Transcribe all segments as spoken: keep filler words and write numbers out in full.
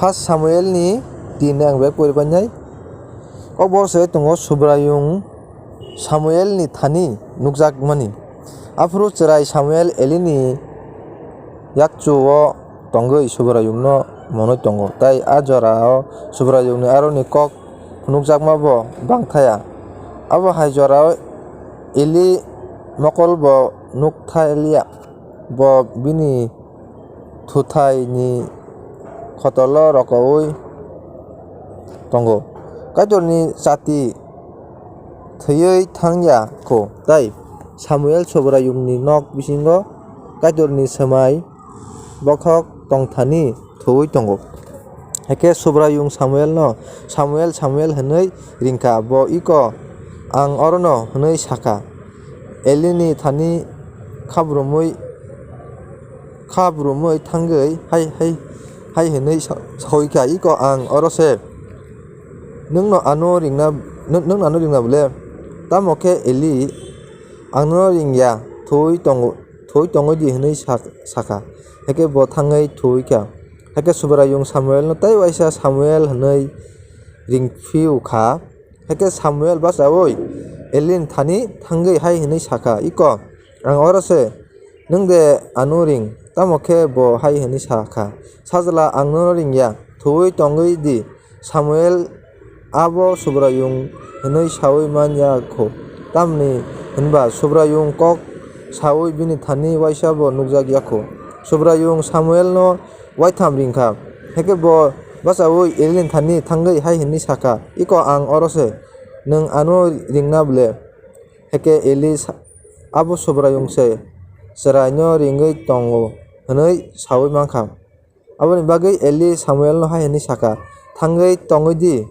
First Samuelni tin ang bag pori painai. Kok bo se tongo Subraiyung Samuelni thani nukjakmani. Aphuru chwrai Samuel Elini yakchu-o tongwi Subraiyungno monwi tongo, tei a jora-o Subraiyungni aroni kok phunukjakma bo bangthaya. Abo hai jora-o Eli mokol bo nukthaliya, bo bini thuthaini khotolo rokoui tongo. Kaitorni chati thwiwi thangya kho, tei Samuel Subraiyungni nok bisingo Kaitorni swmai bokhok tongthani thuwi tongo. Hakhe Subraiyung Samuelno, "Samuel, Samuel," hwnwi ringkha. Bo iko, "Ang orono," hwnwi sakha. Elini thani khabrumwi, khabrumwi thangwi hai, hai, hai hwnwi sa-, sawi kha, "Iko, ang oro se. Nwngno ano ringna, nwng-, nwng ano ringna bole?" Tamo khe Eli, "Ang nono ringya, thwi tongo, thwi tongwi di," hwnwi sa-, sakha. Hakhe bo thangwi thwi kha. Hakhe Subraiyung Samuelno tei waisa Samuel hwnwi ringphiu kha. Hakhe Samuel bachaui Elini thani thangwi hai hwnwi sakha, "Iko, ang oro se, nwng de ano ring?" Tamo khe bo hai hwnwi sakha, "Sajla, ang nono ringya, thwi tongwi di." Samuel abo Subraiyung hwnwi saui man ya kho, tamni hwnba Subraiyung kok saui bini thani waisa bo nukjak ya kho. Subraiyung Samuelno waitham ringkha. Hakhe bo bachaui Elini thani thangwi hai hwnwi sakha, "Iko, ang oro se, nwng ano ringna bole?" Hakhe Eli sa-, "Abo Subraiyung se, chwraino ringwi tongo," hwnwi saui mankha. Aboni bagwi Eli Samuelno hai hwnwi sakha, "Thangwi tongwi di,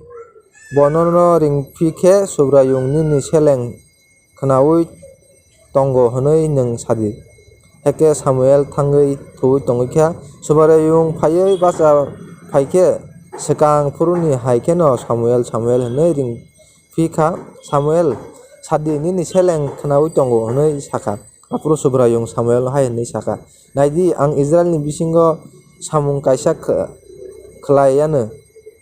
bo nono ringphi khe Subraiyung nini seleng khnaui tongo hwnwi nwng sadi." Hakhe Samuel thangwi thuwi tongwi kha. Subraiyung phaiwi bacha phai khe swkang phuruni hai kheno, "Samuel, Samuel," hwnwi ringphi kha. Samuel, "Sadi, nini seleng khnaui tongo," hwnwi sakha. Aphuru Subraiyung Samuelno hai hwnwi sakha, "Nai di, ang Israilni bisingo samung kaisa kh-, khlai anw,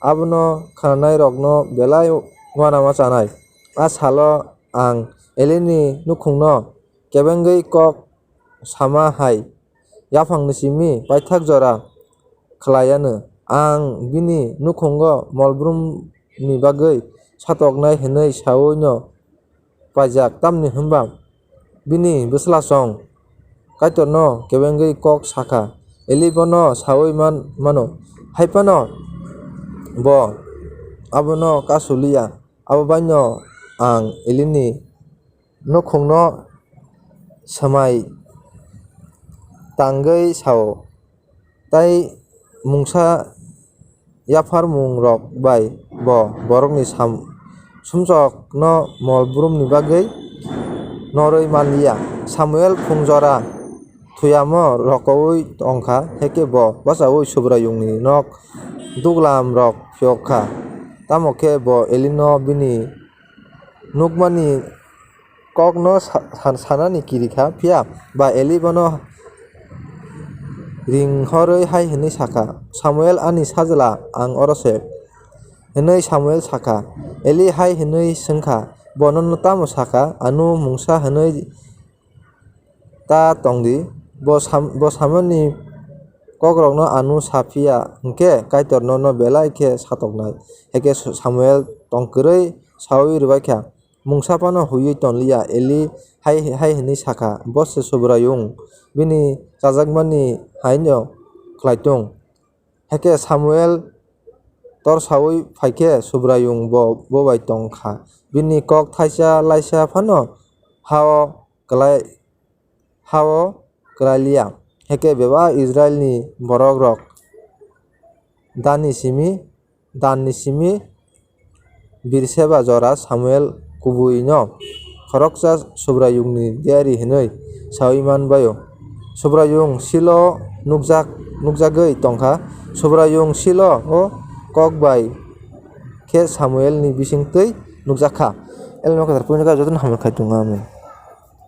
abono khnanairokno belai uanama chanai. A salo ang Elini nukhungno kebengwi kok sama hai yaphangni simi paithak jora khlai anw. Ang bini nukhungo mol brumni bagwi satoknai hwnwi sauino paijak, tamni hwnba bini bwslasong Kaitorno kebengwi kok sakha." Eli bono saui man-, mano, hai phano bo abono kasu liya. Abo baino ang Elini nukhungno swmai tangwi sao, tei mungsa yapharmungrok bai bo borokni sam-, sumsokno mol brumni bagwi norwi man liya. Samuel phung jora thuyamo rokoui tong kha, hakhe bo bachaui Subraiyungni nok duglamrok phiyok kha. Tamo khe bo Elino bini nukmani kokno sa-, sa-, sanani kiri kha, phiya ba Eli bono ringhorwi hai hwnwi sakha, "Samuel, ani sajla, ang oro se," hwnwi Samuel sakha. Eli hai hwnwi swng kha, "Bo nono tamo sakha? Ano mungsa hwnwi ta tong di. Bo sam-, bo samani kokrokno ano sa phiya hwn khe Kaitor nono belai khe satoknai." Hakhe Samuel tong kwrwi saui rwbai kha. Mungsa phano huiwi ton liya. Eli hai, hai hwnwi sakha, "Bo se Subraiyung, bini chajakmani haino khlai thung." Hakhe Samuel tor saui phai khe Subraiyung bo, bo bai tong kha. Bini kok thaisa laisa phano ha-o klai, ha-o klai liya. Hakhe bebak Israilni borokrok Danni simi, Danni simi Birseba jora Samuel kubuino khoroksa Subraiyungni diari hwnwi saui man bai-o. Subraiyung Silo nukjak, nukjagwi tong kha. Subraiyung Silo-o kok bai khe Samuelni bising twi nukjak kha. Elma kwthar puino kha jotono hamya khai tongo. Amen.